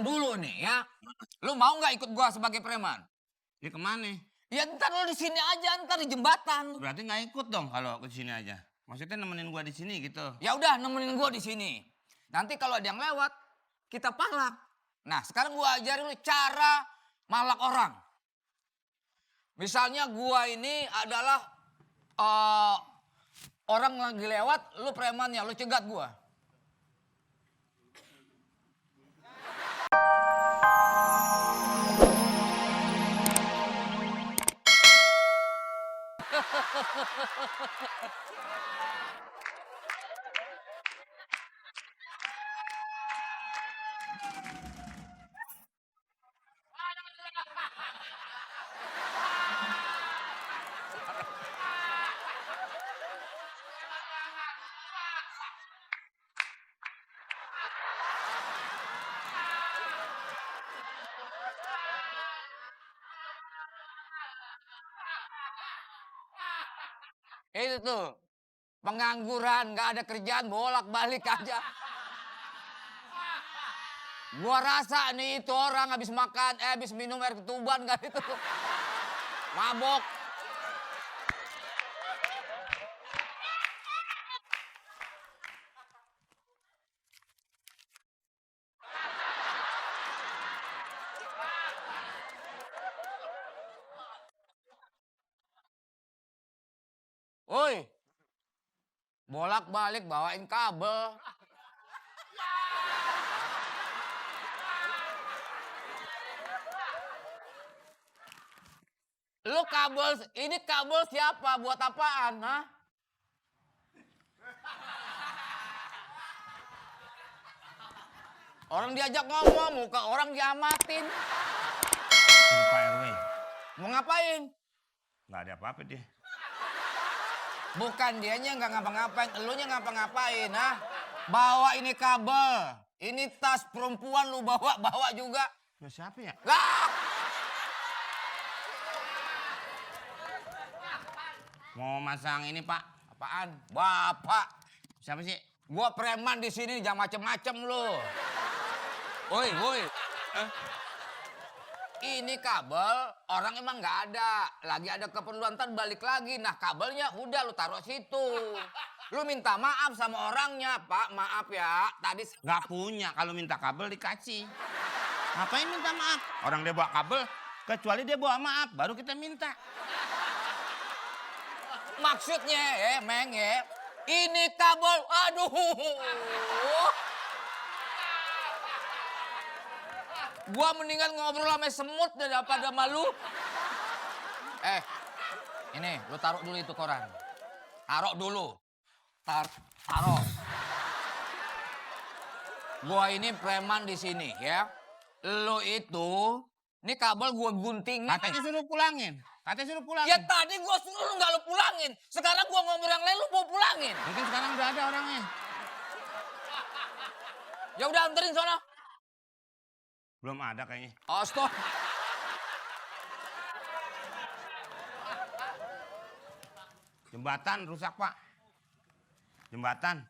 dulu nih ya. Lu mau nggak ikut gua sebagai preman? Ini kemana? Ya ntar lu di sini aja, ntar di jembatan. Berarti nggak ikut dong kalau ke sini aja. Maksudnya nemenin gua di sini gitu. Ya udah nemenin gua di sini. Nanti kalau ada yang lewat, kita palak. Nah, sekarang gua ajarin lu cara malak orang. Misalnya gua ini adalah orang lagi lewat, lu premannya, lu cegat gua. Itu tuh, pengangguran, nggak ada kerjaan, bolak-balik aja. Gua rasa nih itu orang habis makan, habis minum air ketuban kan itu. Mabok. Woi, bolak-balik bawain kabel. Lu kabel, ini kabel siapa? Buat apaan, ha? Orang diajak ngomong, muka orang diamatin. Ini Pak RW. Mau ngapain? Nggak ada apa-apa dia. Bukan dianya nggak ngapa-ngapain, elunya ngapa-ngapain, ha? Bawa ini kabel, ini tas perempuan lu bawa juga. Ya, siapa ya? Lah! Mau masang ini Pak. Apaan? Bapak. Siapa sih? Gua preman di sini, jangan macem-macem lu. Woi. Ini kabel, orang emang nggak ada. Lagi ada keperluan, ntar balik lagi. Nah kabelnya udah lu taruh situ. Lu minta maaf sama orangnya, Pak. Maaf ya, tadi... Nggak punya. Kalau minta kabel dikasih. Ngapain minta maaf? Orang dia bawa kabel, kecuali dia bawa maaf, baru kita minta. Maksudnya Meng ini kabel, aduh. Gua mendingan ngobrol sama semut daripada malu. Ini lu taruh dulu itu koran. Taruh dulu. Taruh. Gua ini preman di sini ya. Lu itu, ini kabel gua gunting. Katanya suruh pulangin. Ya tadi gua suruh nggak lu pulangin. Sekarang gua ngomong yang lain lu mau pulangin. Mungkin sekarang udah ada orangnya. Ya udah anterin sono. Belum ada kayaknya. Oh, stop. Jembatan rusak Pak. Jembatan.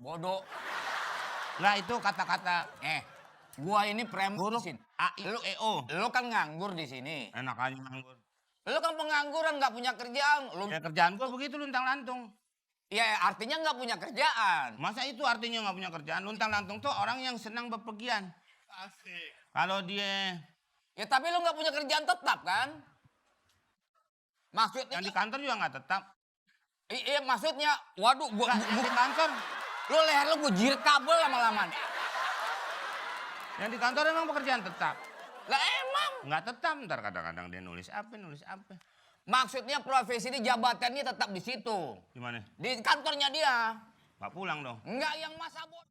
Bodoh. Lah itu kata-kata Gua ini preman. huruf A, I, Lu E, O. Lu kan nganggur di sini. Enak aja nganggur. Lu kan pengangguran, nggak punya kerjaan. Lu Ya kerjaan gua begitu luntang-lantung. ya artinya nggak punya kerjaan. Masa itu artinya nggak punya kerjaan? Luntang-lantung tuh orang yang senang bepergian. Asik. Kalau dia Ya tapi lu nggak punya kerjaan tetap kan? Maksudnya yang di kantor juga nggak tetap. iya maksudnya, waduh Yang di kantor, lu leher lu gua jirit kabel lama-lama. yang di kantor emang pekerjaan tetap. Lah emang. Nggak tetap, ntar kadang-kadang dia nulis apa. Maksudnya profesi ini jabatannya tetap di situ. Gimana? Di kantornya dia. Nggak pulang dong. Enggak yang masa bot.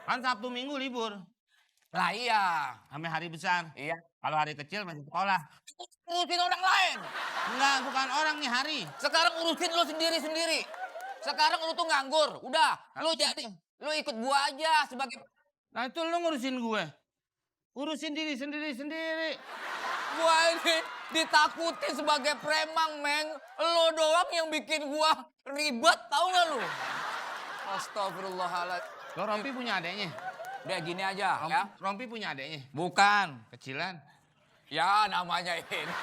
Kan Sabtu Minggu libur. Lah iya. Sampai hari besar. Iya. Kalau hari kecil masih sekolah. Urusin orang lain. Enggak, bukan orang nih hari. Sekarang urusin lu sendiri-sendiri. Sekarang lu tuh nganggur. Udah, lu ikut gua aja sebagai... Nah itu lu ngurusin gue. Urusin diri sendiri. Gua ini ditakutin sebagai preman, Meng. Lu doang yang bikin gua ribet, tau gak lu? Astagfirullahaladzim. Lo Rompi punya adeknya? Udah gini aja ya. Rompi punya adeknya? Bukan. Kecilan? Ya namanya ini.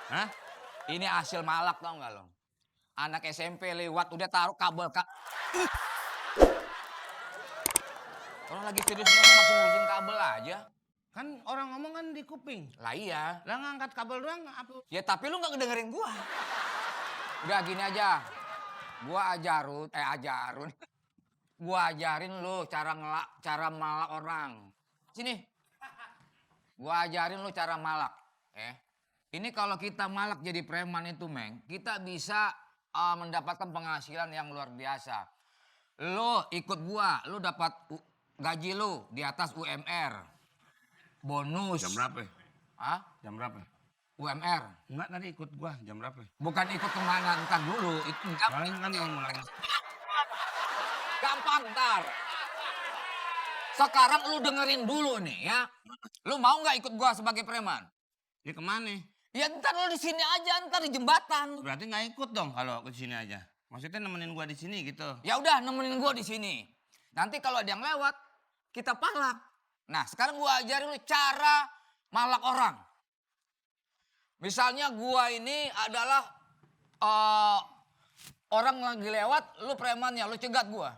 Hah? Ini hasil malak tau nggak lo? Anak SMP lewat udah taruh kabel Orang lagi serius ngomong masih ngurusin kabel aja. Kan orang ngomong kan di kuping. Lah iya. Lah ngangkat kabel doang apa? Ya tapi lu nggak ngedengerin gua. Udah gini aja. Gua ajarun. Gua ajarin lu cara malak orang. Sini. Gua ajarin lu cara malak. Ini kalau kita malak jadi preman itu, Meng, kita bisa mendapatkan penghasilan yang luar biasa. Lu ikut gua, lu dapat gaji lu di atas UMR. Bonus. Jam berapa? Hah? Jam berapa? UMR. Enggak, tadi ikut gua jam berapa? Bukan ikut kemana, ntar dulu. Paling kan mau mulai. Gampang ntar. Sekarang lu dengerin dulu nih ya. Lu mau nggak ikut gua sebagai preman? Ya kemana? Ya ntar lu di sini aja, ntar di jembatan. Berarti nggak ikut dong kalau ke sini aja. Maksudnya nemenin gua di sini gitu. Ya udah nemenin gua di sini. Nanti kalau ada yang lewat, kita palak. Nah sekarang gua ajarin lu cara malak orang. Misalnya gua ini adalah orang lagi lewat, lu premannya, lu cegat gua.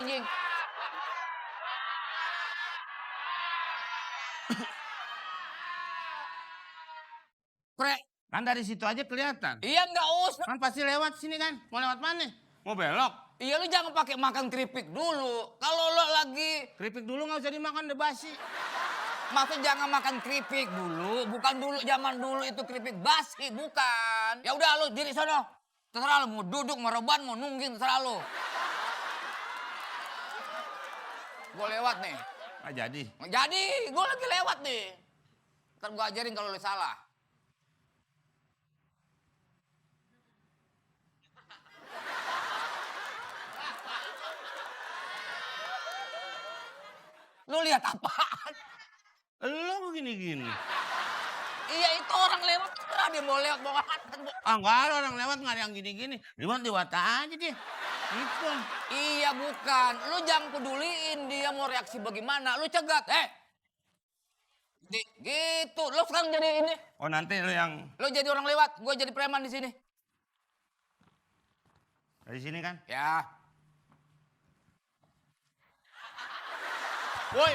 Anjing. Kan dari situ aja kelihatan. Iya nggak usah. Kan pasti lewat sini kan. Mau lewat mana? Mau belok? Iya lu jangan pakai makan keripik dulu. Kalau lo lagi Keripik dulu nggak usah dimakan, udah basi. maksud jangan makan keripik dulu. Bukan dulu zaman dulu itu keripik basi, bukan. Ya udah lu diri sono. Terserah lu mau duduk, mau rebahan, mau nungging terserah lu. Gue lewat nih. Nggak jadi. Jadi gue lagi lewat nih. Ntar gue ajarin kalau lu salah. Lu lihat apaan? Lo gini-gini. Iya itu orang lewat, terserah dia mau lewat mau ngangkat. Ah nggak ada orang lewat, nggak ada yang gini-gini. Lewat aja dia. Gitu. Iya bukan, lu jangan peduliin dia mau reaksi bagaimana, lu cegat, gitu, lu sekarang jadi ini, Oh nanti lo yang lu jadi orang lewat, gue jadi preman di sini. dari sini kan? Ya. Woi.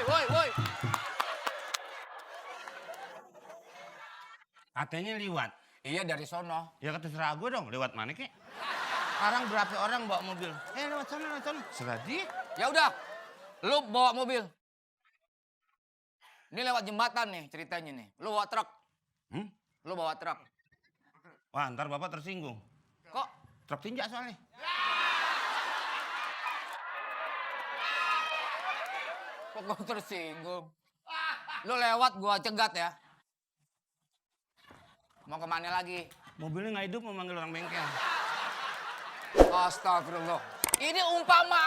Katanya lewat. Iya dari sono. Ya terserah gue dong, lewat mana kek? Sekarang berapa orang bawa mobil? Lewat sana. Serah dia. Ya udah, lu bawa mobil. Ini lewat jembatan nih ceritanya nih. Lu bawa truk. Lu bawa truk. Wah ntar bapak tersinggung. Kok? Truk tinjak soalnya. Kok gue tersinggung? Lu lewat gua cegat ya. Mau kemana lagi? Mobilnya nggak hidup, mau manggil orang bengkel. Astagfirullah. Ini umpama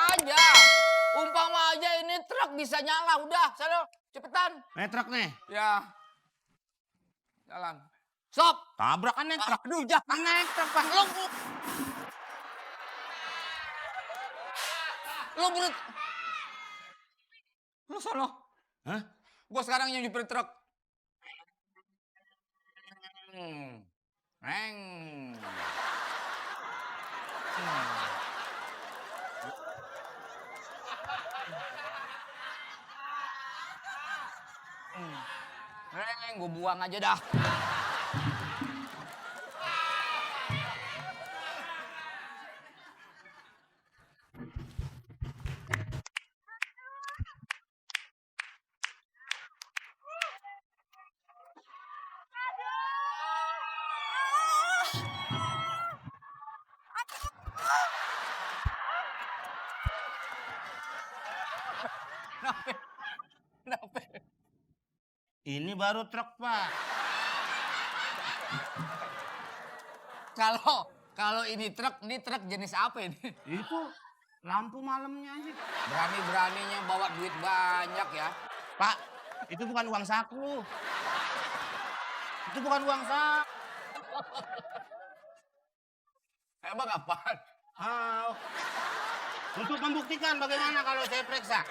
aja ini truk bisa nyala. Udah, sana cepetan. Truk nih. Ya. Jalan. Stop. Tabrakan naik truk. Aduh, jangan naik truk, Pak. Lu berut. Lu sono. Hah? Gua sekarang yang nyupir truk. Neng. Gue buang aja dah. Kenapa? Ini baru truk, Pak. Kalau ini truk jenis apa ini? Itu lampu malamnya aja. Berani-beraninya bawa duit banyak ya. Pak, itu bukan uang saku. Itu bukan uang sah. Emang apaan? Ah, untuk membuktikan bagaimana kalau saya periksa.